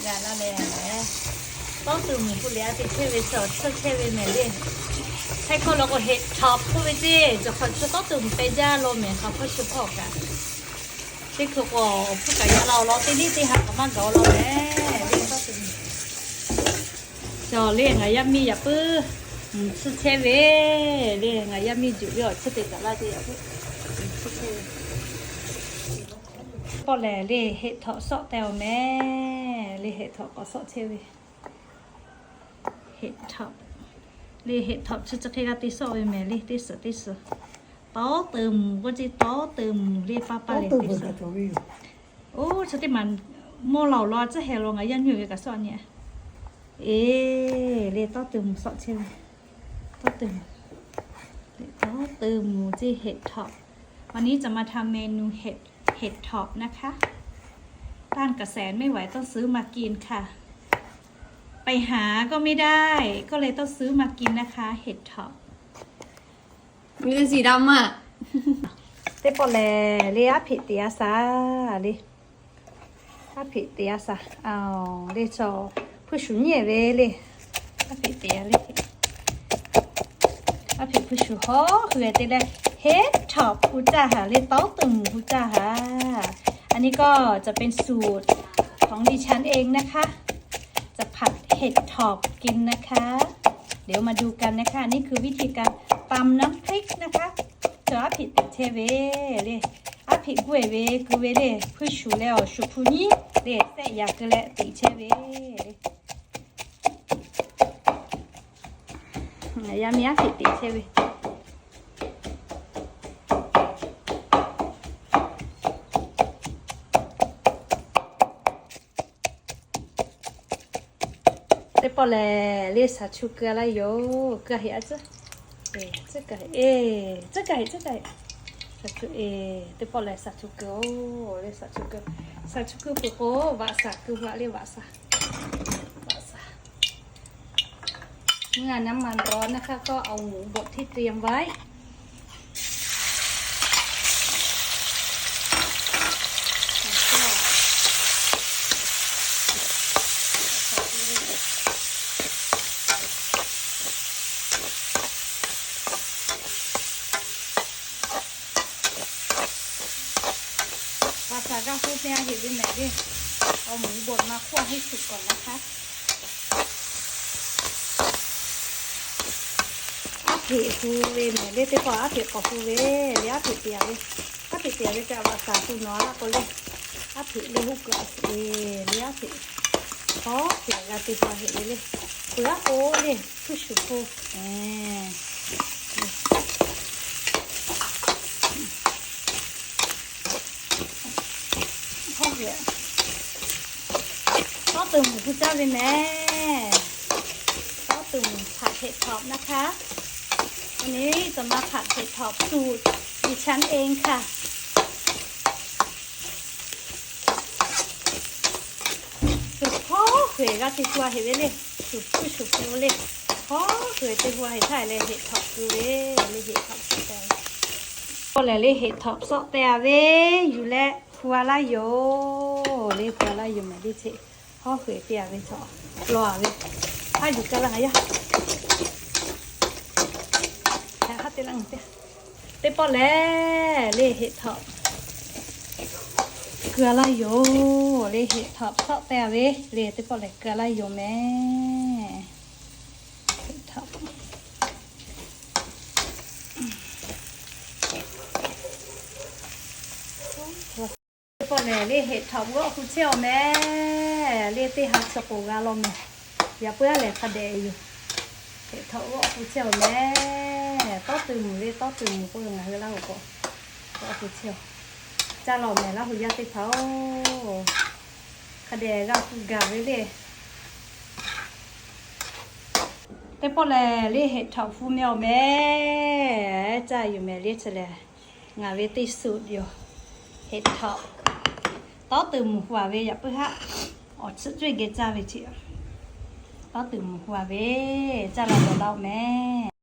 G'a laˇ leh, tawˉ tuˬ mvuhˬ k'oˆ leh a te chehˇ ve chi awˬ tsuhˇ chehˇ ve mehˍ le. Hk'e k'oˆ la k'o, เห็ดถอบ k'oˆ ve ceˇ, cawˬ hk'awꞈ chi tawˉ tuˬ mvuhˬ peh jaˇ law mehˍ, hk'aˬ hpawˇ chi hpawˇ kaꞈ. Teˇ hkui k'o, awˬ hpfuhˇ kaꞈ yaˇ la awˬ lawn teˇ liˇ teˇ ha k'aꞈ maˇ gaˬ awˬ lawn mehˍ le, tawˉ tuˬ mvuhˬ. Cawˬ le, ngaˬ yaˇ miˇ yaꞈ puiˉ mvuhˬ tsuhˇ chehˇ ve le. Ngaˬ yaˇ miˇ juˬ ve awˬ tsuhˇ te taˍ laˇ ce yaꞈ puiˉ mvuhˬ tsuhˇ chehˇ ve. Pawˆ lehˬ le, เห็ดถอบ sawˆ teh awˬ mehˍ le. เห็ดถอบ k'awꞈ sawˆ chehˇ ve. เห็ดถอบ le, เห็ดถอบ chi chi hk'e g'a te sawˆ ve mehˍ le. Teˇ suhˍ teˇ suhˍ, tawˉ tuˬ mvuhˬ k'oˆ ce, tawˉ tuˬ mvuhˬ le, paˇ paˇ leh teˇ suhˍ. Oˇ, chi teˇ maˬ mawˇ la awˬ lawn tcuhˉ heh law, ngaˬ yaˇ nyi ve kaꞈ sawˆ nyi. Eˬ le, tawˉ tuˬ mvuhˬ sawˆ chehˇ ve. Tawˉ tuˬ mvuhˬ, tawˉ tuˬ mvuhˬ ce, เห็ดถอบ. วันนี้จะมาทำเมนูเห็ด เห็ดถอบนะคะ ต้านกระแสไม่ไหวต้องซื้อมากินค่ะ ไปหาก็ไม่ได้ ก็เลยต้องซื้อมากินนะคะ เห็ดถอบ มีเป็นสีดำอ่ะ Teˇ pawˆ lehˬ le, aˉ hpeꞈ teꞈ a shaˍ le. Aˉ hpeꞈ teꞈ a shaˍ. Aˬ, le chaw hpuiˇ shuˍ nyi ve le. Aˉ hpeꞈ teꞈ a le. Aˉ hpeꞈ hpuiˇ shuˍ hawˉ hui te leh, เห็ดถอบ hu caˇ haˍ le, tawˉ tuˬ mvuhˬ hu caˇ haˍ. อันนี้ก็จะเป็นสูตรของดิฉันเองนะคะ จะผัดเห็ดถอบกินนะคะ เดี๋ยวมาดูกันนะคะ นี่คือวิธีการตำน้ำพริกนะคะ Chaw aˉ hpeꞈ teꞈ chehˇ ve le. Aˉ hpeꞈ guˇ eˬ ve keu ve le, hpuiˇ shuˍ leh awˬ shuˍ hpu nyiˉ le, tehˆ yaꞈ keu leh teꞈ chehˇ ve le. Yaˇ miˇ aˉ hpeꞈ teꞈ chehˇ ve. Teˇ pawˆ lehˬ le, shaˍ chu keu laˇ yoˬ. Keu heꞈ a tcuhˉ. Tcuhˉ ka heꞈ, tcuhˉ ka heꞈ, tcuhˉ ka heꞈ. Shaˍ chu e, teˇ pawˆ lehˬ shaˍ chu keu oˬ le, shaˍ chu keu. Shaˍ chu keu peuˬ k'o, vaꞈ shaˍ keu vaꞈ le, vaꞈ shaˍ. Vaꞈ shaˍ. เมื่อน้ำมันร้อนนะคะ ก็เอาหมูบดที่เตรียมไว้ Vaꞈ shaˍ g'a hu meh a heꞈ ve mehˍ le. Awˬ mvuhˇ bawˬ ma hk'oˆ a heˆ suhˍ kawꞈ na hk'aˇ. Aˉ hpeꞈ hu ve mehˍ le, teˇ pawˆ aˉ hpeꞈ k'awꞈ hu ve le, aˉ hpeꞈ te a ve. Aˉ hpeꞈ te a ve kaꞈ vaꞈ shaˍ hu nawˬ a laˇ k'o le. Aˉ hpeꞈ le hoˆ keu a suhˍ e le, aˉ hpeꞈ hawˉ hpeꞈ g'a te pa heꞈ ve le. Peuˬ aˉ k'o le, hpuiˇ shuˍ hpu. Tawˉ tuˬ mvuhˬ hu caˇ ve mehˍ. Tawˉ tuˬ mvuhˬ ผัดเห็ดถอบนะคะ วันนี้จะมาผัดเห็ดถอบสูตรดิฉันเองค่ะ Suhˍ hawˉ hk'e g'a te hu a heꞈ ve le. Suhˍ hpuˇ shuˍ hpu le. Hawˉ hk'e te hu a heꞈ htaˇ leh เห็ดถอบ keu ve le, เห็ดถอบ sawˆ teh. Pawˆ lehˬ le, เห็ดถอบ sawˆ teh a ve, yuˬ leh hu a laˇ yoˬ le, hu a laˇ yoˬ mehˍ le. Cheˇ hawˉ hk'e te a ve chaw, law a ve, haˉ yuˬ kaˇ laˇ ngaˬ yaˇ. Haˉ te laˇ ngaˬ teˇ. Teˇ pawˆ lehˬ le, เห็ดถอบ keu a laˇ yoˬ le, เห็ดถอบ sawˆ teh a ve le, teˇ pawˆ lehˬ keu a laˇ yoˬ mehˍ. Teˇ pawˆ lehˬ le, เห็ดถอบ g'awˆ hu chehˇ awˬ mehˍ le, teˇ ha chi k'oˍ g'a law mehˍ. Yaꞈ puiˉ aˉ lehˬ hk'a dehꞈ yoˬ. เห็ดถอบ g'awˆ hu chehˇ awˬ mehˍ. Tawˉ tuˬ mvuhˬ le, tawˉ tuˬ mvuhˬ k'oˆ ve ngaˬ hui Laˇ huˍ k'o, g'awˆ hu chehˇ awˬ. Caˇ law mehˍ Laˇ huˍ yaˇ teˇ hpaˍ-oˬ, hk'a dehꞈ g'a hu gaˬ ve le. Teˇ pawˆ lehˬ le, เห็ดถอบ hu meh awˬ mehˍ. Caˇ yuˬ mehˍ le, chi lehˬ ngaˬ ve teˇ สูตร yoˬ. เห็ดถอบ tawˉ tuˬ mvuhˬ hu a ve yaꞈ puiˉ haˆ, awˬ tsuhˇ cuˇ geh caˇ ve chi. Tawˉ tuˬ mvuhˬ hu a ve, caˇ la dawˬ laˇ awˬ mehˍ.